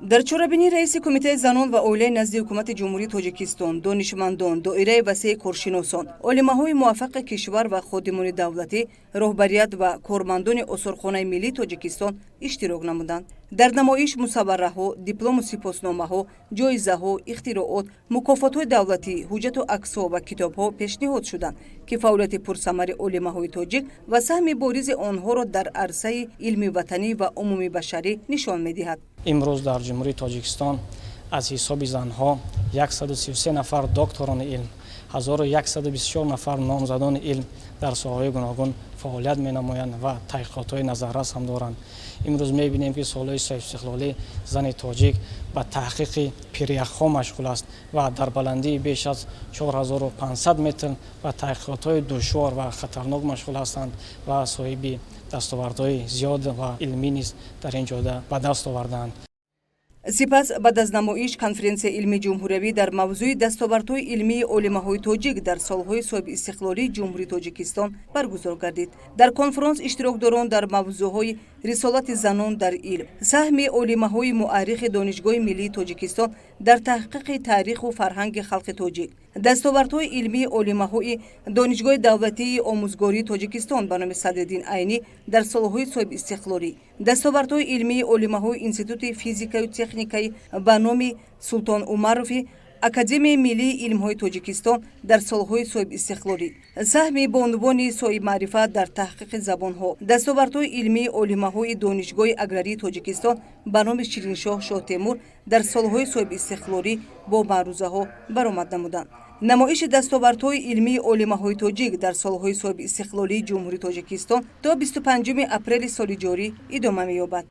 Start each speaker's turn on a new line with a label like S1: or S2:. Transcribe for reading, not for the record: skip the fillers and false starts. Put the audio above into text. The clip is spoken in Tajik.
S1: Дар чорабинӣ раиси Кумитаи занон ва оилаи назди Ҳукумати Ҷумҳурии Тоҷикистон, донишмандон, доираи васеи коршиносон, олимаҳои муваффақи кишвар ва ходимони давлатӣ, роҳбарият ва кормандони Осорхонаи миллии Тоҷикистон иштирок намуданд. Дар намоиш мусаввараҳо, диплому сипосномаҳо, ҷоизаҳо, ихтироот, мукофотҳои давлатӣ, ҳуҷҷату аксҳо ва китобҳо пешниҳод шуданд, ки фаъолияти пурсамари олимаҳои тоҷик ва саҳми боризи онҳоро дар арсаи илми ватанӣ ва умумибашарӣ нишон медиҳад.
S2: Имрӯз дар Ҷумҳурии Тоҷикистон аз ҳисоби занҳо 133 нафар докторони илм, 1124 нафар номзадони илм дар соҳаҳои гуногун фаъолият менамоянд ва таҳқиқотҳои назаррас ҳам доранд. Имрӯз мебинем, ки солҳои соҳибистиқлолӣ зани тоҷик ба таҳқиқи пиряхҳо машғул аст ва дар баландии беш аз 4500 метр ба таҳқиқотҳои душвор ва хатарнок машғул ҳастанд ва соҳиби дастовардҳои зиёд ва илмӣ низ дар ин ҷода ба даст овардаанд.
S1: Сипас, баъд аз намоиш, конференсияи илмии ҷумҳуриявӣ дар мавзӯи «Дастовардҳои илмии олимаҳои тоҷик дар солҳои соҳибистиқлолии Ҷумҳурии Тоҷикистон» баргузор гардид. Дар конфронс иштирокдорон дар мавзӯъҳои рисолати занон дар илм, саҳми олимаҳои муаррихи Донишгоҳи миллии Тоҷикистон дар таҳқиқи таъриху фарҳанги халқи тоҷик, дастовардҳои илмии олимаҳои Донишгоҳи давлатии омӯзгории Тоҷикистон ба номи Садриддин Айнӣ дар солҳои соҳибистиқлолӣ, дастовардҳои илмии олимаҳои Институти физикаю техникаи ба номи Султон Умарови Академияи миллии илмҳои Тоҷикистон дар солҳои соҳибистиқлолӣ, саҳми бонувони соҳибмаърифат дар таҳқиқи забонҳо, дастовардҳои илмии олимаҳои Донишгоҳи аграрии Тоҷикистон ба номи Шириншоҳ Шоҳтемур дар солҳои соҳибистиқлолӣ бо маърузаҳо баромад намуданд. Намоиши дастовардҳои илмии олимаҳои тоҷик дар солҳои соҳибистиқлолии Ҷумҳурии Тоҷикистон то 25 апрели соли ҷорӣ идома меёбад.